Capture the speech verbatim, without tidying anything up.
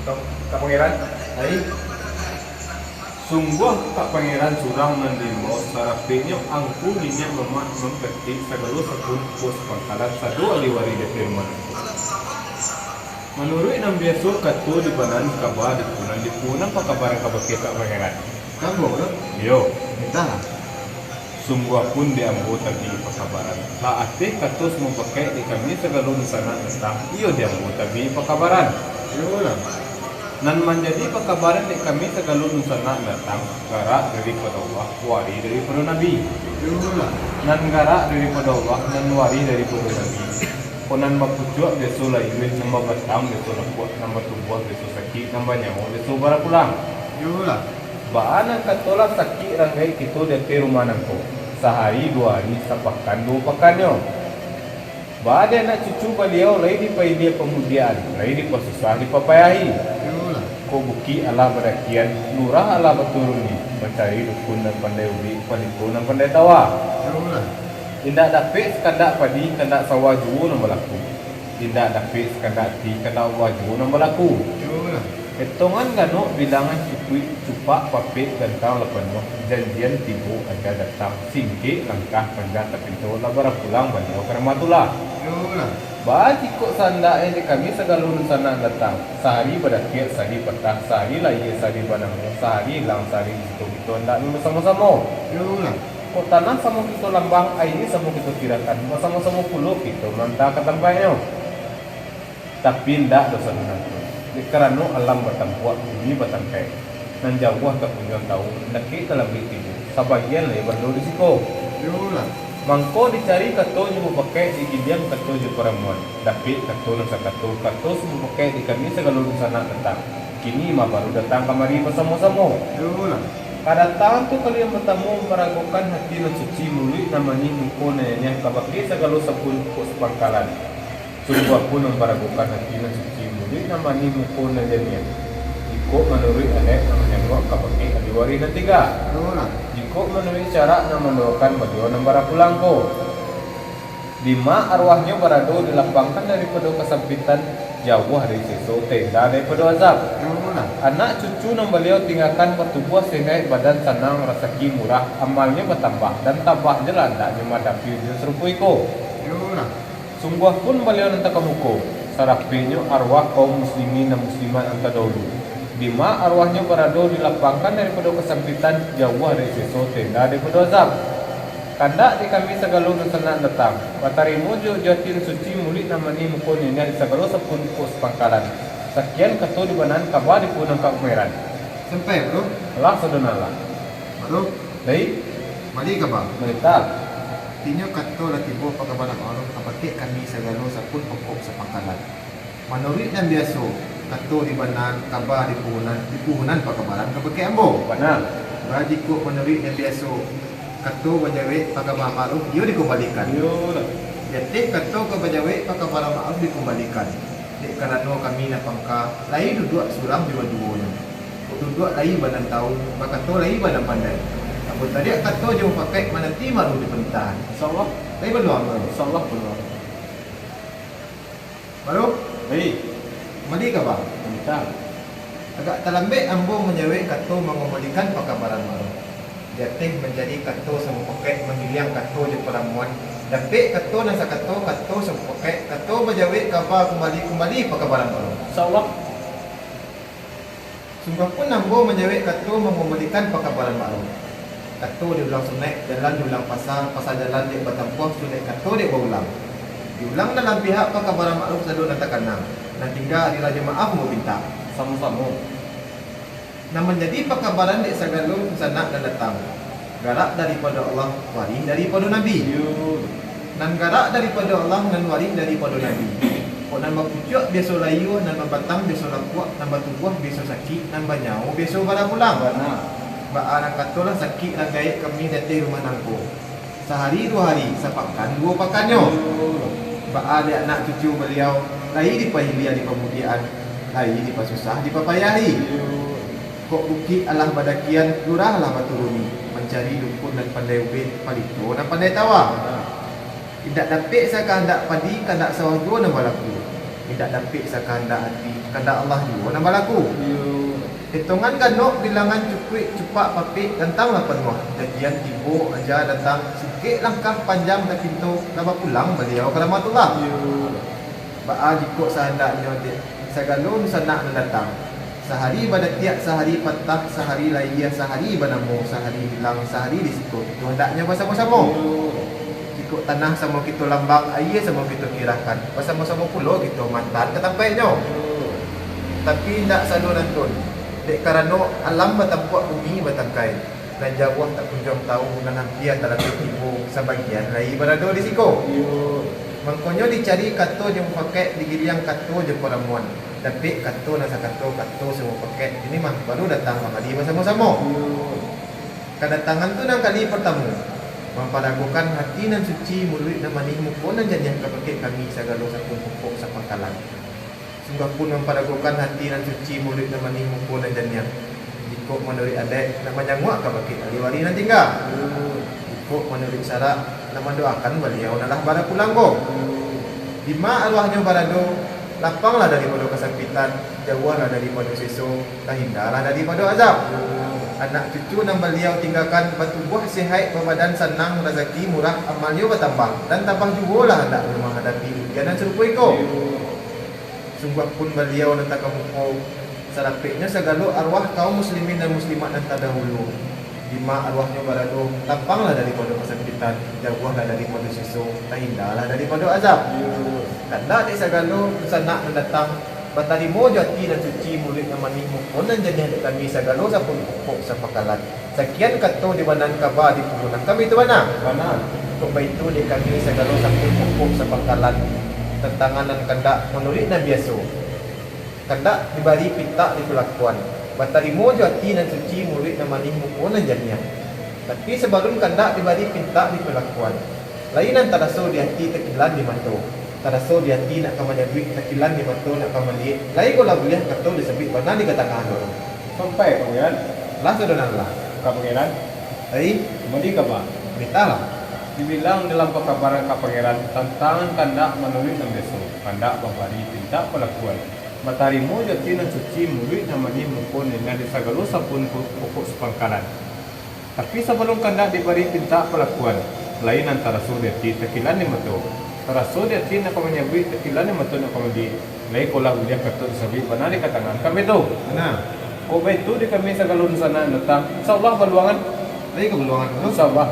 Kak, Kak Pangeran, ai. Sungguah Kak Pangeran surang nan diimbau, sarapeknyo angku niniak mamak mampatik sagalo sapun pokok sapangkalan sado ahli waris di rumah nangko. Manuruik nan biaso, kato di banan kaba di punan, di punan pakabaran kabake Kak Pangeran. Sambung tu? Iyo. Mintalah. Sungguah pun di ambo tabi pakabaran. Lah ateh kato samupakaik di kami sagalo dunsanak datang, iyo di ambo tabi pakabaran. Iyolah. Nan manjadi pakabaran di kami sagalo dunsanak datang, garak daripado Allah, wari daripado Nabi. Iyolah. Nan garak daripado Allah, nan wari daripado Nabi. Ko nan bapucuak biaso layua, nan babatang biaso lapuak, nan batubuah biaso sakik, nan banyawo biaso barapulang. Iyolah. Baa nan kato lah sakik ranggaik kito di ateh rumah nangko, sahari duo hari, sapakan duo pakannyo. Baa di anak cucu baliau, lai dipailia pamudiaan, lai dipasusah dipapayahi. Iyolah. Kok bukik alah badakian, lurah alah baturuni, mancari dukun nan pandai ubik, palito nan pandai tawa. Iyolah. Indak dapek sakandak padi, kandak sawah juo nan balaku. Indak dapek sakandak ati, kandak Allah juo nan balaku. Iyolah. Etongan ganok, bilangan cukuik, cupak papek gantang lah panuah, janjian tibo aja datang, singkek langkah panjang tapinto, lah barapulang baliau ka Rahmatullah. Iyolah. Baa jikok saandaknyo di kami sagalo dunsanak datang, sahari badakiak, sahari patah, sahari layua, sahari banamo, sahari ilang, sahari di siko kito andaknyo basamo-samo. Iyolah. Kok tanah samo kito lambang, aia samo kito sirahkan, basamo-samo pulo kito maanta ka tampaiknyo. Tapi indak doh sadonyo tu, dek karano alam batampuak, bumi batangkai. Nan jauah takunjuang tawu, nan dakek talambek tibo, sabagian lai bando di siko. Iyolah. Mangko dicari kato jo mupakaik, digiliang kato jo paramuan. Dapek kato nan sakato, kato samupakaik di kami sagalo dunsanak datang. Kini mah baru datang kamari basamo-samo. Iyolah. Kadatangan tu kali nan partamo maragokan hati nan suci, muluik nan manih, muko nan janiah, kabake sagalo sapun pokok sapangkalan. Sungguah pun maragokan hati nan suci, muluik nan manih, muko nan janiah. Jikok manuruik adaik nan manyanguak kabake ahli waris nan tiga. Iyolah. Jikok manuruik syarak nan mandoakan baliau nan barapulang ko. Dima arwahnyo barado, dilapangkan daripado kasampitan, jauah dari seso, tenda daripado azab. Iyolah. Anak cucu nan baliau tinggakan batubuah sehat, badan sanang, rasaki murah, amalnyo batambah, dan tabah je lah andaknyo madapi ujian sarupo iko. Iyolah. Sungguah pun baliau nan takamuko, sarapeknyo arwah kaum muslimin nan muslimat nan tadahulu. Dima arwahnyo barado, dilapangkan daripado kasampitan, jauah dari seso, tenda daripado azab. Kandak di kami sagalo dunsanak datang, batarimo jo ujian suci, muluik nan manih, muko nan janiah, di sagalo sapun pokok sapangkalan. Sakian kato di banan kaba di punan Kak Pangeran. Sampai, Bro? Lah, sadonyo lah. Bro? Lai? Bali kaba? Bali tak? Inyo kato lah tibo pakabaran ma'ruf kabake kami sagalo sapun pokok sapangkalan. Manuruik nan biaso, kato di banan, kaba di punan, di punan pakabaran kabake ambo. Bana. Baa jikok manuruik nan biaso, kato bajawek pakabaran ma'ruf, iyo dikumbalikan. Iyolah. Di ateh kato ka bajawek pakabaran ma'ruf dikumbalikan. Dek karano kami nan pangka, lai duduak surang jo baduonyo. Kok duduak lai banan tawu, bakato lai banan pandai. Apo tadi kato jo mupakaik mananti ma'ruf di panitahan. Insyaallah. Lai baluang, Bro. Insyaallah baluang. Ma'ruf? Hei. Mali kaba? Mantap. Agak talambek ambo manjawek kato mangumbalikan pakabaran ma'ruf. Di ateh manjadi kato samupakaik, mangiliang kato jo paramuan. Dapek kato nan sakato, kato samupakaik, kato bajawek kaba kumbali-kumbali pakabaran ma'ruf. Insyaallah. Sungguah pun ambo manjawek kato mangumbalikan pakabaran ma'ruf. Kato diulang sunaik, jalan diulang pasa, pasa jalan dek batampuah, sunaik kato dek baulang. Diulang dalam pihak pakabaran ma'ruf sado nan takana, nan tingga di rajo maaf ambo pinta. Samo-samo. Nan manjadi pakabaran dek sagalo dunsanak nan datang. Garak daripado Allah, warih daripado Nabi. Yo. Nan garak daripado Allah, nan warih daripado Nabi. Kok nan bapucuak biaso layua, nan babatang biaso lapuak, nan batubuah biaso sakik, nan banyawo biaso barapulang. Bana. Baa nan kato lah sakik ranggaik kami di ateh rumah nangko. Sahari duo hari, sapakan duo pakannyo. Yo. Baa dek anak cucu baliau, lai dipahilia dipamudiaan, lai dipasusah dipapayahi. Yo. Kok bukik alah badakian, lurah alah baturuni, mancari dukun nan pandai ubek, palito nan pandai tawa. Indak dapek sakahandak padi, kandak sawah juo nan balaku. Indak dapek sakahandak ati, kandak Allah juo nan balaku. Iyo. Etongan ganok, bilangan cukuik, cupak papik, dantang lah panuah. Janjian tibo, aja datang, singkek langkah, panjang tapinto, lah bapulang Baliau ka rahmatullah. Iyo. Baa jikok sahandaknyo dek sagalo dunsanak nan datang? Sahari badatiak, sahari patah, sahari lahia, sahari banamo, sahari hilang, sahari di siko. Itu handaknyo basamo-samo. Iyo. Jikok tanah samo kito lambang, aia samo kito kirahkan, basamo-samo pulo kito maantaan ka tampaiknyo. Iyo. Tapi indak sado nantun, dek karano alam batampuak, bumi batangkai. Nan jauah tak kunjuang tau, nan ampia talapeh tibo, sabagian lai barado di siko. Iyo. Mangkonyo dicari kato jo mupakaik, digiliang kato jo paramuan. Dapek kato nan sakato, kato samupakaik, kini mah baru datang kamari basamo-samo. Iyo. Kadatangan tu nan kali partamo, mamparagokan hati nan suci, muluik nan manih, muko nan janiah, kabake kami sagalo sapun pokok sapangkalan. Sungguah pun mamparagokan hati nan suci, muluik nan manih, muko nan janiah. Jikok manuruik adaik, nak manyanguak kabake ahli waris nan tingga. Jikok manuruik syarak, nak mandoakan baliau nan lah barapulang ko. Dima arwahnyo barado, lapanglah daripado kasampitan, jauahlah daripado seso, tahindalah daripado azab. Anak cucu nan baliau tinggakan batubuah sehaik, babadan sanang, razaki murah, amalnyo batambah, dan tabah juwolah andak manghadapi ujian nan sarupo iko. Sungguah pun baliau nan takamuko, sarapeknyo sagalo arwah kaum muslimin dan muslimat nan tadahulu. Dima arwahnyo barado, lapanglah daripado kasampitan, jauahlah daripado seso, tahindalah daripado azab. Kandak dek sagalo dunsanak nan datang, batarimo jo ati nan suci, muluik nan manih, muko nan janiah dek kami sagalo sapun pokok sapangkalan. Sakian kato di bana nan kaba di pulo nan kami tu bana. Bana. Kok baitu dek kami sagalo sapun pokok sapangkalan, tantangan nan kandak manuruik nan biaso. Kandak dibari pintak dipalakuan. Batarimo jo ati nan suci, muluik nan manih, muko nan janiah. Tapi sabalun kandak dibari pintak dipalakuan, lai nan taraso di ati takilan di mato. Taraso di ati nak ka manyabuik, takilan di mato nak ka maliek. Lai ko lah buliah kato disabuik bana dikatakan tu. Sampai, Pangeran. Lah sudah nan lah. Ka Pangeran. Ai. Mandi kaba. Mintalah. Dibilang dalam pakabaran ka Pangeran, tantangan kandak manuruik nan biaso, kandak babari pintak palakuan. Batarimo jo ati nan suci, muluik nan manih, muko nan janiah dek sagalo sapun po-, pokok sapangkalan. Tapi sabalun kandak dibari pintak palakuan, lai nan taraso di ati takilan di mato. Taraso di ati nak ka manyabuik, takilan di mato nak ka maliek. Lai ko lah buliah kato disabuik bana dikatakan kami tu. Bana. Kok baitu di kami sagalo dunsanak nan datang, insya Allah baluangan. Lai ka baluangan tu? Insya Allah.